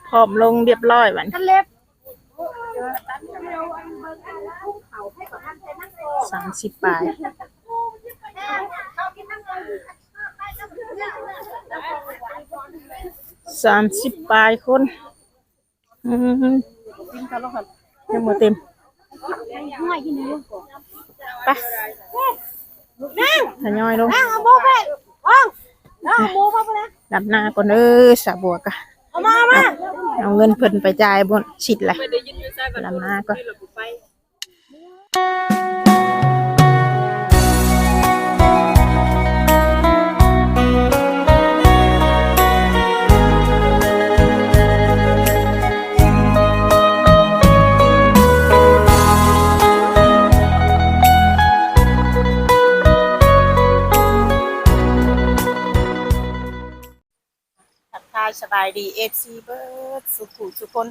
ພ້ອມລົງຮຽບຮ້ອຍບັດນີ້ ສາມສິບປາຍ ສາມສິບປາຍຄົນ. ອືມ ຍັງບໍ່ເຕັມ ໄປ ທະຍອຍລົງ ນາງ ເອົາໝູໄປ ເອົາ ນາງ ເອົາໝູມາພຸ້ນນະ ດຳນາກ່ອນເດີ ສາວບົວກະ ເອົາມາ ເອົາມາ ເອົາເງິນເພິ່ນໄປຈ່າຍບ່ອນຊິດແຫຼະ ດຳນາກ່ອນ. ທັກທາຍສະບາຍດີ ເອັຟຊີ ເບິດສູ່ຜູ້ສູ່ຄົນ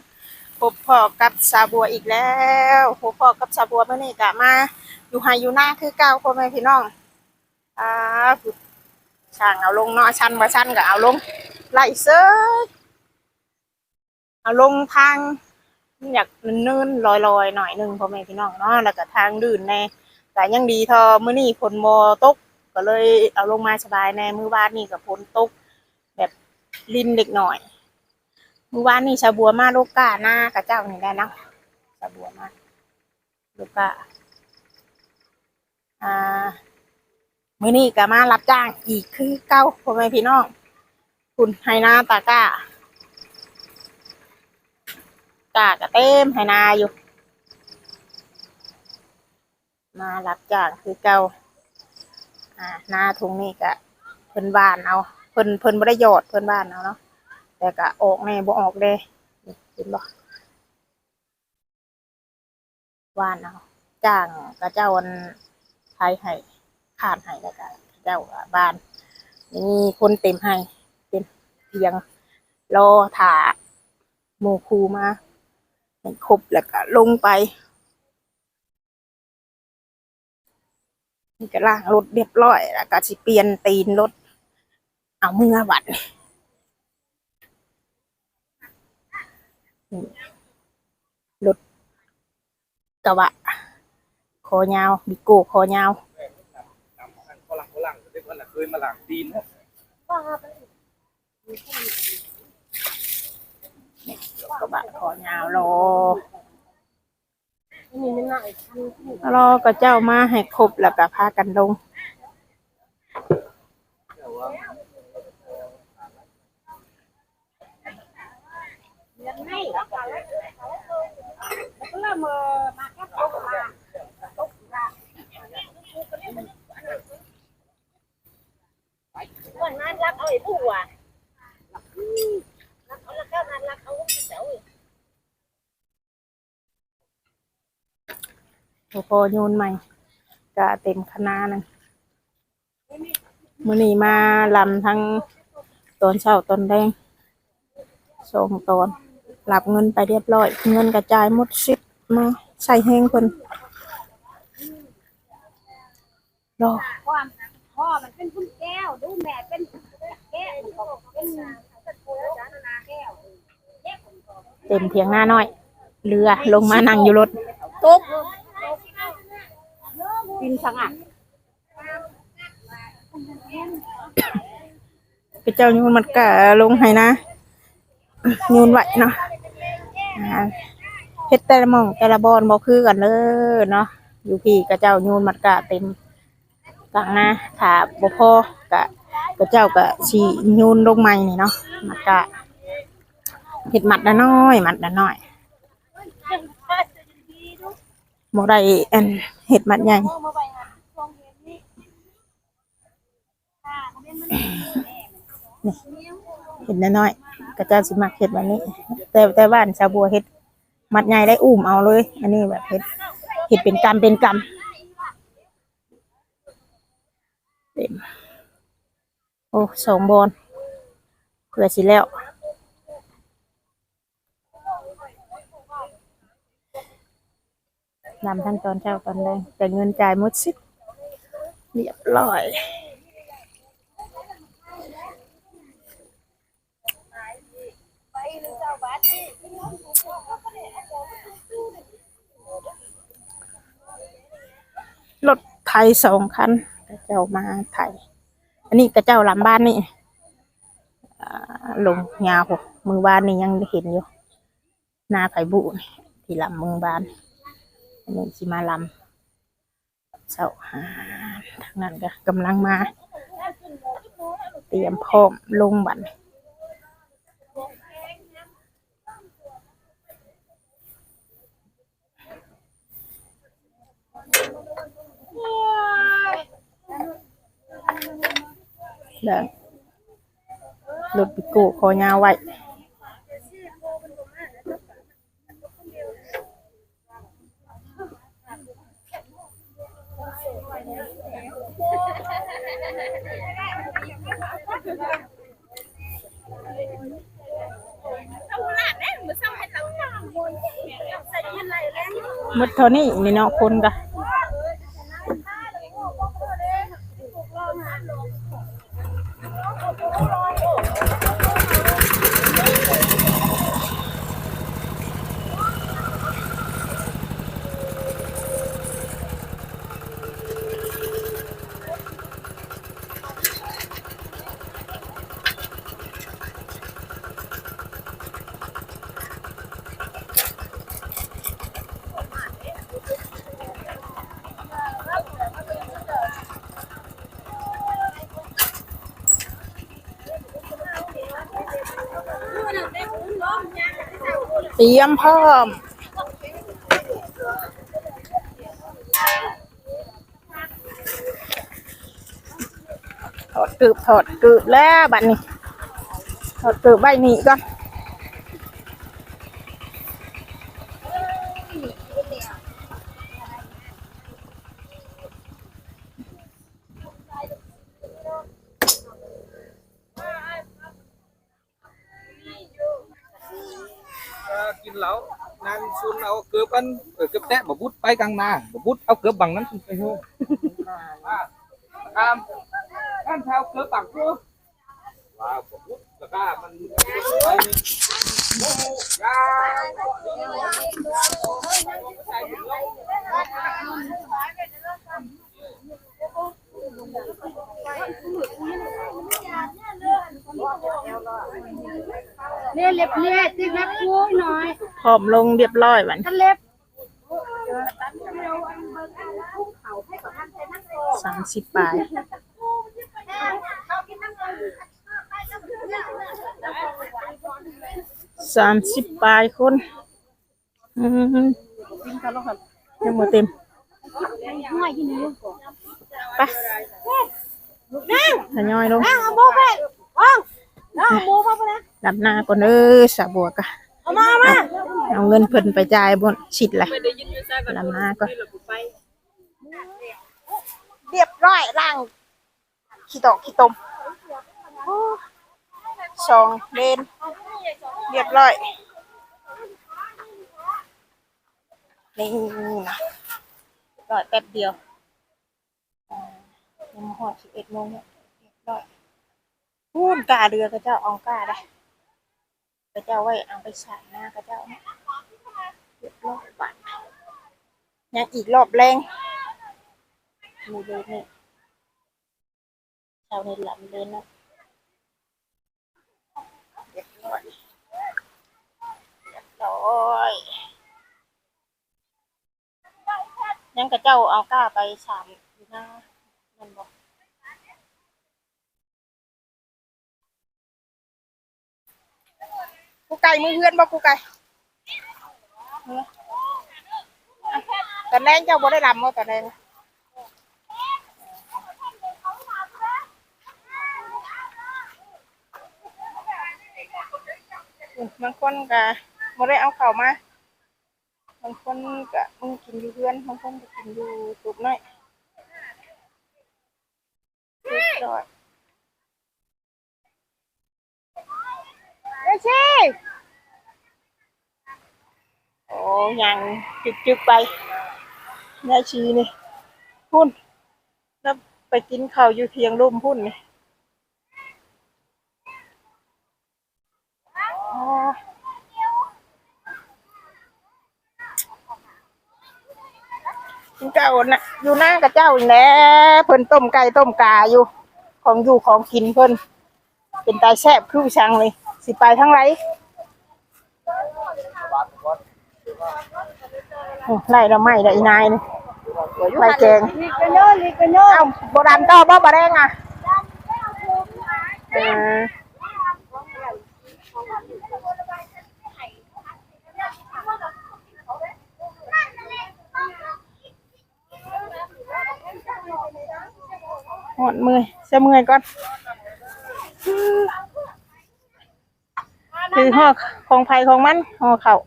ພົບພໍ້ກັບສາວບົວອີກແລ້ວ ພົບພໍ້ກັບສາວບົວມື້ນີ້ກະມາຢູ່ໄຮ່ຢູ່ນາຄືເກົ່າ ພໍ່ແມ່ພີ່ນ້ອງ. ອ່າ ຊ່າງເອົາລົງເນາະ ຊັນບໍ່ຊັນກະເອົາລົງ ໄລ່ເສີຍ ເອົາລົງທາງ ມັນຢາກເນີນໆ ລອຍໆ ໜ້ອຍໜຶ່ງ ພໍ່ແມ່ພີ່ນ້ອງເນາະ ແລ້ວກະທາງລື່ນແດ່ ກະຍັງດີເທົ່າມື້ນີ້ຝົນບໍ່ຕົກ ກະເລີຍເອົາລົງມາສະບາຍແດ່ ມື້ວານນີ້ກະຝົນຕົກແບບລິນເລັກນ້ອຍ ມື້ວານນີ້ສາວບົວມາໂລການາຂະເຈົ້ານີ້ແຫຼະເນາະ ສາວບົວມາໂລກາ ອ່າ ມື້ນີ້ກະມາຮັບຈ້າງອີກຄືເກົ່າ ພໍ່ແມ່ພີ່ນ້ອງ ພຸ້ນໄຮ່ນາຕາກ້າ ກ້າກະເຕັມໄຮ່ນາຢູ່ ມາຮັບຈ້າງຄືເກົ່າ ອ່າ ນາທົ່ງນີ້ກະເພິ່ນຫວ່ານເອົາ ເພິ່ນ ເພິ່ນບໍ່ໄດ້ຢອດ ເພິ່ນຫວ່ານເອົາເນາະ ແຕ່ກະອອກແດ່ບໍ່ອອກແດ່ ເຫັນບໍ່? ຫວ່ານເອົາ ຈ້າງເຂົາເຈົ້າ ອັນ ໄຖໃຫ້ ຄາດໃຫ້ ແລ້ວກະເຂົາເຈົ້າກະຫວ່ານ ນີ້ຄົນເຕັມໄຮ່ເຕັມຖຽງ ລໍຖ້າໝູ່ຄູ່ມາໃຫ້ຄົບ ແລ້ວກະລົງໄປ. ນີ້ກະລ້າງລົດຮຽບຮ້ອຍ ແລ້ວກະຊິປ່ຽນຕີນລົດ ເອົາເມືອບັດນີ້ ລົດກະບະຄໍຍາວ ວິໂກ້ຄໍຍາວ ກະບະຄໍຍາວລໍ. ລໍເຂົາເຈົ້າມາໃຫ້ຄົບ ແລ້ວກະພາກັນລົງ. ບໍ່ພໍໂຍນໃໝ່ ກະເຕັມຄະນາໜຶ່ງ. ມື້ນີ້ມາລຳທັງຕອນເຊົ້າຕອນແລງ ສອງຕອນ ຮັບເງິນໄປຮຽບຮ້ອຍ ເງິນກະຈ່າຍໝົດສິບ ມາໃຊ້ແຮງເພິ່ນ. ລໍ ພໍ່ມັນເປັນຄຸນແກ້ວ ດູແມ່ເປັນແກ້ວ ເປັນແກ້ວ ເຕັມຖຽງນານ້ອຍ ເຫຼືອລົງມານັ່ງຢູ່ລົດ ຕົກ ປິ່ນສະຫງັກ. ເຂົາເຈົ້າໂຍນມັດກ້າລົງໄຮ່ນາ ໂຍນໄວ້ເນາະ ອ່າ ເຮັດແຕ່ລະໝ່ອງແຕ່ລະບ່ອນບໍ່ຄືກັນເດີເນາະ. ຢູ່ພີ້ເຂົາເຈົ້າໂຍນມັດກ້າເຕັມກາງນາ ຖ້າບໍ່ພໍກະ ເຂົາເຈົ້າກະຊິໂຍນລົງໃໝ່ນີ້ເນາະ ມັດກ້າ ເຮັດມັດລະນ້ອຍ ມັດລະນ້ອຍ ບໍ່ໄດ້ ອັນ ເຮັດມັດໃຫຍ່. ນີ້ ເຮັດນ້ອຍໆ ເຂົາເຈົ້າຊິມັກເຮັດແບບນີ້ ແຕ່ ແຕ່ບ້ານສາວບົວເຮັດມັດໃຫຍ່ໄດ້ ອຸ້ມເອົາເລີຍ. ອັນນີ້ແບບເຮັດ ເຮັດເປັນກຳເປັນກຳ ເຕັມ ໂອ້ ສອງບ່ອນ ເພື່ອຊິແລ້ວ. ລຳທັງຕອນເຊົ້າຕອນແລງ ແຕ່ເງິນຈ່າຍໝົດສິບ ຮຽບຮ້ອຍ. ລົດໄຖສອງຄັນ ເຂົາເຈົ້າມາໄຖ ອັນນີ້ເຂົາເຈົ້າລຳບ້ານນີ້ ອາ ລົງຍາວພຸ້ນ ມື້ວານນີ້ຍັງເຫັນຢູ່ ນາໄຜບຸນີ້ ທີ່ລຳມື້ວານ ອັນນີ້ຊິມາລຳ ເຊົ້າ ທາງນັ້ນກະກຳລັງມາ ຕຽມພ້ອມລົງບັດນີ້ ແລ້ວລົດວິໂກ້ຄໍຍາວໄວ້. ໝົດເທົ່ານີ້ນີ້ເນາະ ຄົນກະ ຕຽມພ້ອມ ຖອດເກີບ ຖອດເກີບແລ້ວບັດນີ້ ຖອດເກີບໄວ້ນີ້ກ່ອນ. ເອີ ກິນເຫຼົ້າ ນາງຊຸນເອົາເກີບອັນ ເອີ ເກີບແຕະ ບໍ່ບຸດໄປກາງໜ້າ ບໍ່ບຸດເອົາເກີບບັງນັ້ນຂຶ້ນໄປເຮີ ຕາມ ທ່ານເຖົ້າເກີບບັງຄື ເລັບເລັບຕິດແມ່ຄູນ້ອຍ ພ້ອມລົງຮຽບຮ້ອຍບັດນີ້ ເລັບ ສາມສິບປາຍ ສາມສິບປາຍຄົນ. ອືມ ຍັງບໍ່ເຕັມ ໄປ ທະຍອຍລົງ ດຳນາກ່ອນເດີ ສາວບົວກະ ເອົາມາ ເອົາມາ ເອົາເງິນເພິ່ນໄປຈ່າຍບ່ອນຊິດແຫຼະ ດຳນາກ່ອນ. ຮຽບຮ້ອຍ ລ້າງຂີ້ຕອກຂີ້ຕົມ ໂອ້ ສອງເລນ ຮຽບຮ້ອຍ ນີ້ນະ ຮຽບຮ້ອຍແປັບດຽວ ອາ ຍັງບໍ່ຮອດສິບເອັດໂມງເນາະ ຮຽບຮ້ອຍ. ພຸ້ນ ກ້າເດືອ ເຂົາເຈົ້າເອົາກ້າໄດ໋ ເຂົາເຈົ້າໄວ້ເອົາໄປສານນາເຂົາເຈົ້າເນາະ ຮຽບຮ້ອຍບາດ ຍັງອີກຮອບແລງ ນີ້ເລີຍນີ້ ເຊົ້ານີ້ລຳເລີຍເນາະ ຮຽບຮ້ອຍ ຮຽບຮ້ອຍ. ຍັງເຂົາເຈົ້າເອົາກ້າໄປສານຢູ່ນາ ແມ່ນບໍ່? ກູໄກ່ ມື້ເຮືອນບໍ່ກູໄກ່? ຕອນແລງເຈົ້າບໍ່ໄດ້ລຳບໍ່ຕອນແລງ? ບາງຄົນກະບໍ່ໄດ້ເອົາເຂົ້າມາ. ບາງຄົນກະມື້ກິນຢູ່ເຮືອນ ບາງຄົນກະກິນຢູ່ຕູບນ້ອຍ ເຮັດດອກ ເອຊີ ໂອ້ ຍ່າງຈຶກໆໄປ ຍາຍຊີນີ້ ພຸ້ນ ລາວໄປກິນເຂົ້າຢູ່ຖຽງລຸ່ມພຸ້ນນີ້. ອໍ ເຈົ້ານະ ຢູ່ນາຂະເຈົ້ານີ້ແຫຼະ ເພິ່ນຕົ້ມໄກ່ຕົ້ມກາຢູ່ ຂອງຢູ່ຂອງກິນເພິ່ນ ເປັນຕາແຊບຄືສັງເລີຍ ຊິໄປທາງໃດ? ໂອ້ ໄລ່ໜໍ່ໄມ້ແລ້ວອີ່ນາຍນີ້ ໄລ່ແກງ. ເອົ້າ ບໍ່ດຳຕໍ່ບໍ່ ບໍ່ແດງນະ? ເອີ. ຮ້ອນເມື່ອຍ ຊະເມື່ອຍກ່ອນ ຖືຫໍ່ຂອງໃຜຂອງມັນ ຫໍ່ເຂົ້າ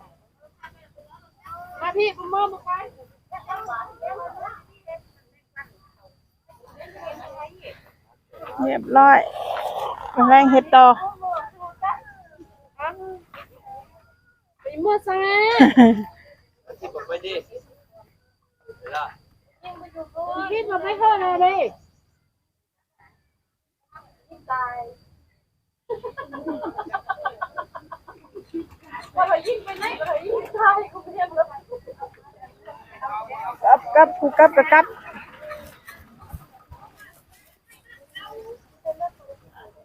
ມາພີ່ ບຸນເມີ ບໍ່ໄປ ຮຽບຮ້ອຍ ແລງເຮັດຕໍ່ ໄປເມືອຊະ ໄປດິ ເວລາ ໄປເທີນະເດ້ ຕາຍ ວ່າເຮົາຍິງໄປໄໝ ວ່າເຮົາຍິງຕາຍ ກູບໍ່ເຫັນເລີຍ ກັບ ກັບ ກູກັບ ກະກັບ.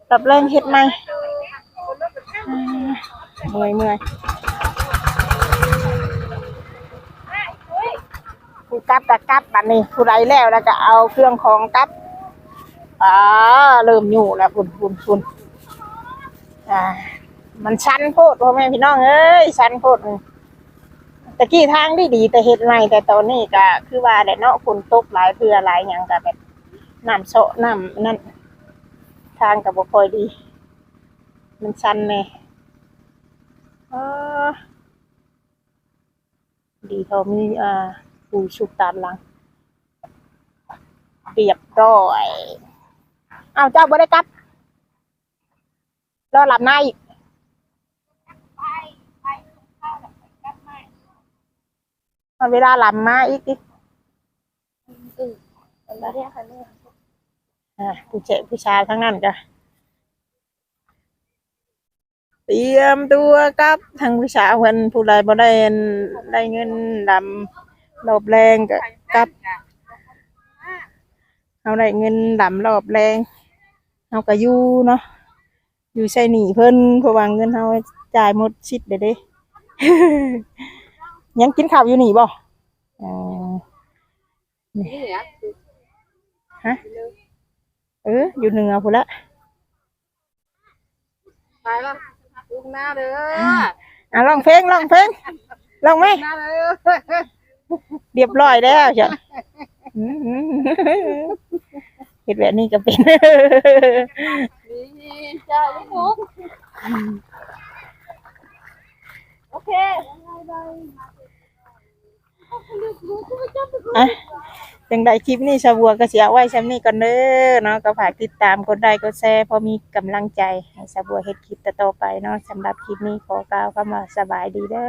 ກັບແລງເຮັດໃໝ່ ອືມ ເມື່ອຍ ເມື່ອຍ ຜູ້ກັບກະກັບ ບາດນີ້ຜູ້ໃດແລ້ວ ແລ້ວກະເອົາເຄື່ອງຂອງກັບ ອາ ເລີ່ມຢູ່ແລ້ວ ພຸ້ນ ພຸ້ນ ພຸ້ນ ອາ ມັນຊັນໂພດ ພໍ່ແມ່ພີ່ນ້ອງເອີຍ ຊັນໂພດ. ຕະກີ້ທາງດີໆ ແຕ່ເຮັດໃໝ່ ແຕ່ຕອນນີ້ກະຄືວ່າແຫຼະເນາະ ຝົນຕົກຫຼາຍເທື່ອຫຼາຍຫຍັງກະແບບ ນ້ຳເຊາະ ນ້ຳນັ້ນ ທາງກະບໍ່ຄ່ອຍດີ ມັນຊັນແດ່ ເອີ ດີເທົ່າມີ ອ່າ ປູຊຸບຕາມຫຼັງ ຮຽບຮ້ອຍ. ອ້າວ ເຈົ້າບໍ່ໄດ້ກັບ ລໍລຳນາອີກ ຮອດເວລາລຳມາອີກຕິ ອືມ ອັນນີ້ ອ່າ ຜູ້ແຈະຜູ້ສາວທາງນັ້ນກະຕຽມຕົວກັບ ທາງຜູ້ສາວເພິ່ນ ຜູ້ໃດບໍ່ໄດ້ ໄດ້ເງິນລຳລອບແລງກະກັບ ເຮົາໄດ້ເງິນລຳລອບແລງ ເຮົາກະຢູ່ເນາະ ຢູ່ໃຊ້ໜີ້ເພິ່ນ ເພາະວ່າເງິນເຮົາຈ່າຍໝົດຊິດແລ້ວເດ້. ຍັງກິນເຂົ້າຢູ່ນີ້ບໍ່? ເອີ ນີ້ ຮະ? ເອີ ຢູ່ເໜືອພຸ້ນລະ. ໄປລະ ລູກໜ້າເດີ ອ່າ ອ່າ ຮ້ອງເພງ ຮ້ອງເພງ ຮ້ອງແມະ ລູກໜ້າເດີ ຮຽບຮ້ອຍແລ້ວຈ້ະ ເຮັດແບບນີ້ກະເປັນ ດີໃຈລູກ ໂອເຄ. ອ່ະ ຈັ່ງໃດຄລິບນີ້ສາວບົວກະຊິເອົາໄວ້ຊ່ຳນີ້ກ່ອນເດີເນາະ ກະຝາກຕິດຕາມ ກົດໄລ້ ກົດແຊ ພໍມີກຳລັງໃຈໃຫ້ສາວບົວເຮັດຄລິບຕໍ່ໆໄປເນາະ. ສຳລັບຄລິບນີ້ຂໍກ່າວຄຳວ່າສະບາຍດີເດີ.